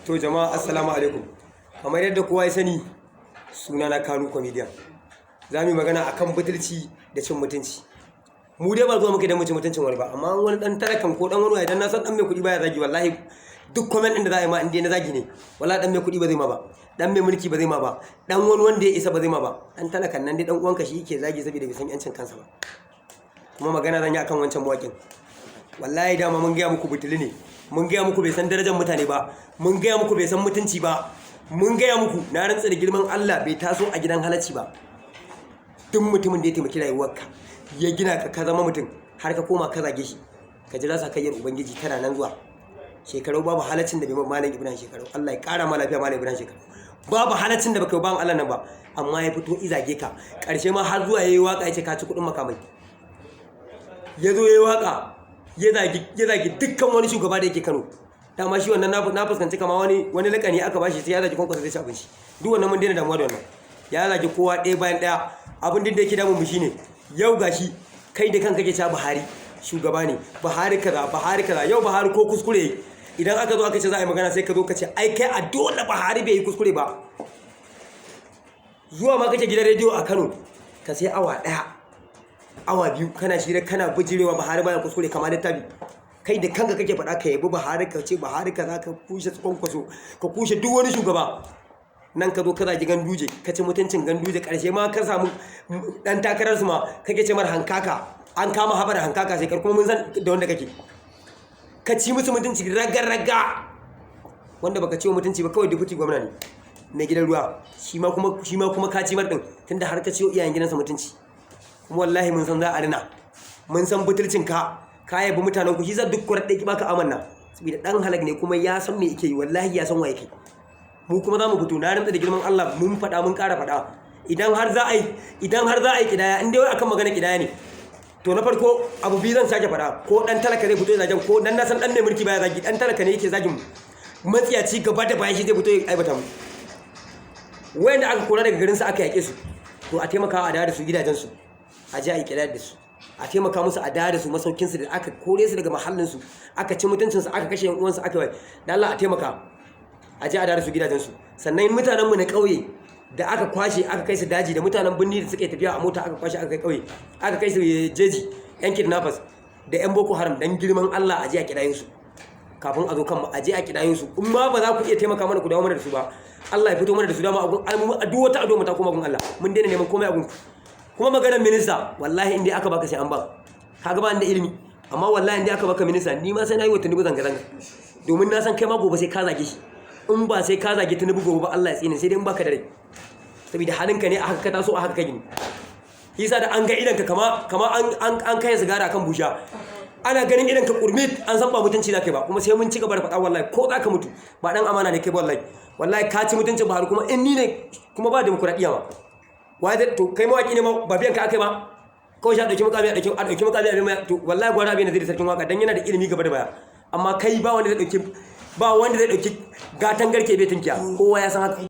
To jama'a, assalamu alaikum. Kamar yadda kowa ya sani, sunana Kanu Comedian. Za mu yi magana akan butulci da cin mutunci. Mu dai ba zuwa muke don mu ci mutuncin wani ba, amma wani dan talakan ko dan wani, idan na san dan mai kuɗi baya zagi, wallahi duk comment ɗin da za a yi ma, in dai na zagi ne, wallahi dan mai kuɗi ba zai ma ba, dan mai mulki ba zai ma ba, dan wani wanda ya isa ba zai ma ba. Dan talakan nan dai dan uwanka shi yake zagi saboda bai san yancin kansa ba. Kuma magana zan yi akan wancan mawaƙin. Wallahi dama mun gaya muku butuli ne, mun gaya muku bai san darajar mutane ba, mun gaya muku bai san mutunci ba, mun gaya muku. Na rantsa da girman Allah, bai taso a gidan halacci ba. Duk mutumin da ya taimaki rayuwarka, ya gina ka, ka zama mutum, har ka koma ka zage shi, ka jira sakayyar Ubangiji tana nan zuwa. Shekarau babu halaccin da bai Malam Ibrahim Shekarau, Allah ya kara ma lafiya. Malam Ibrahim Shekarau, babu halaccin da baka yi bawan Allah nan ba, amma ya fito ya zage ka. Karshe ma har zuwa yayi waka, ya ce ka ci kuɗin makamai. Ya zo yayi waka, ya zagi dukkan wani shugaba da yake Kano. Dama shi wannan na fuskanci kama wani lakani aka bashi, sai ya zagi Kwankwasa zai ci abinci. Duk wannan mun daina damuwa da wannan. Ya zagi kowa ɗaya bayan ɗaya. Abin da yake damun mu shine, yau gashi kai da kanka ke cewa Buhari shugaba ne, Buhari kaza, Buhari kaza. Yau Buhari ko kuskure, idan aka zo aka ce za a yi magana, sai ka zo ka ce ai kai a dole Buhari bai yi kuskure ba. Zuwa ma kake gidan rediyo a Kano, ka sai awa 1, awa 2, kana shirye, kana bijirewa Buhari baya kuskure kamar littafi. Kai da kanka kake faɗa, ka yabi Buhari, ka ce Buhari kaza, ka kushe Kwankwaso, ka kushe duk wani shugaba. Nan ka zo ka zagi Ganduje, ka ci mutuncin Ganduje. Karshe ma ka samu dan takarar su ma kake ce mar hankaka, an kama habar hankaka, sai kar kuma mun san da wanda kake. Ka ci musu mutunci raga raga. Wanda baka ci mutunci ba kawai deputy gwamna ne mai gidan ruwa, shi ma kuma ka ci mar din, tunda har ka ciyo iyayen gidansa mutunci. Kuma wallahi mun san za a rina, mun san butulcin ka. Ka yabi mutanen ku, shi za duk kurar ɗaya baka amanna, saboda dan halak ne kuma ya san me yake yi. Wallahi ya san wa yake. Mu kuma za mu fito. Na rantsa da girman Allah, mun faɗa, mun ƙara faɗa, idan har za a yi kidaya, in dai wai akan magana kidaya ne, to na farko abu biyu zan sake faɗa: ko dan talaka zai fito ya zagin, ko dan na san dan mai mulki baya zagi, dan talaka ne yake zagin mu. Matsiyaci gaba da baya shi zai fito ya aibata mu. Wayanda aka kora daga garinsu, aka yake su, to a taimaka a dawo da su gidajensu, a je a yi kidaya da su. A taimaka musu a dawo da su masaukinsu da aka kore su daga mahallinsu, aka ci mutuncinsu, aka kashe yan uwansu, aka bai da Allah. A taimaka a je a dawo da su gidajensu. Sannan mutanenmu na ƙauye da aka kwashe aka kai su daji, da mutanen birni da suka yi tafiya a mota aka kwashe aka kai ƙauye, aka kai su jeji, yan kidnappers da yan Boko Haram, dan girman Allah a je a kidaye su kafin a zo kan mu. A je a kidaye su. In ma ba za ku iya taimaka mana ku dawo mana da su ba, Allah ya fito mana da su. Dama agun duk wata ado mu ta koma gun Allah, mun daina neman komai a gun. Kuma maganar minista, wallahi in dai aka baka sai an ba kaga ba da ilimi, amma wallahi in dai aka baka minista, ni ma sai na yi wa Tinubu zanga zanga, domin na san kai ma gobe sai ka zage shi. In ba sai ka zage Tinubu gobe ba, Allah ya tsine, sai dai in baka da rai, saboda halinka ne a haka ka taso, a haka ka gini. Yasa da an ga idanka kama an kai sigara kan busha, ana ganin idan ka kurmit, an san ba mutunci za ka yi ba. Kuma sai mun ci gaba da faɗa, wallahi ko za ka mutu, ba dan amana ne kai ba. Wallahi, wallahi ka ci mutuncin Buhari. Kuma in ni ne, kuma ba demokuraɗiyya ma wai da to kai mawaki ne ma, ba biyan ka akai ba. Kawai sha dauki mukami, a dauki mukami a mai. To wallahi gwara bai nazari sarkin waka, dan yana da ilimi gaba da baya. Amma kai ba wanda zai dauki gatan garke bai tunkiya, kowa ya san haka.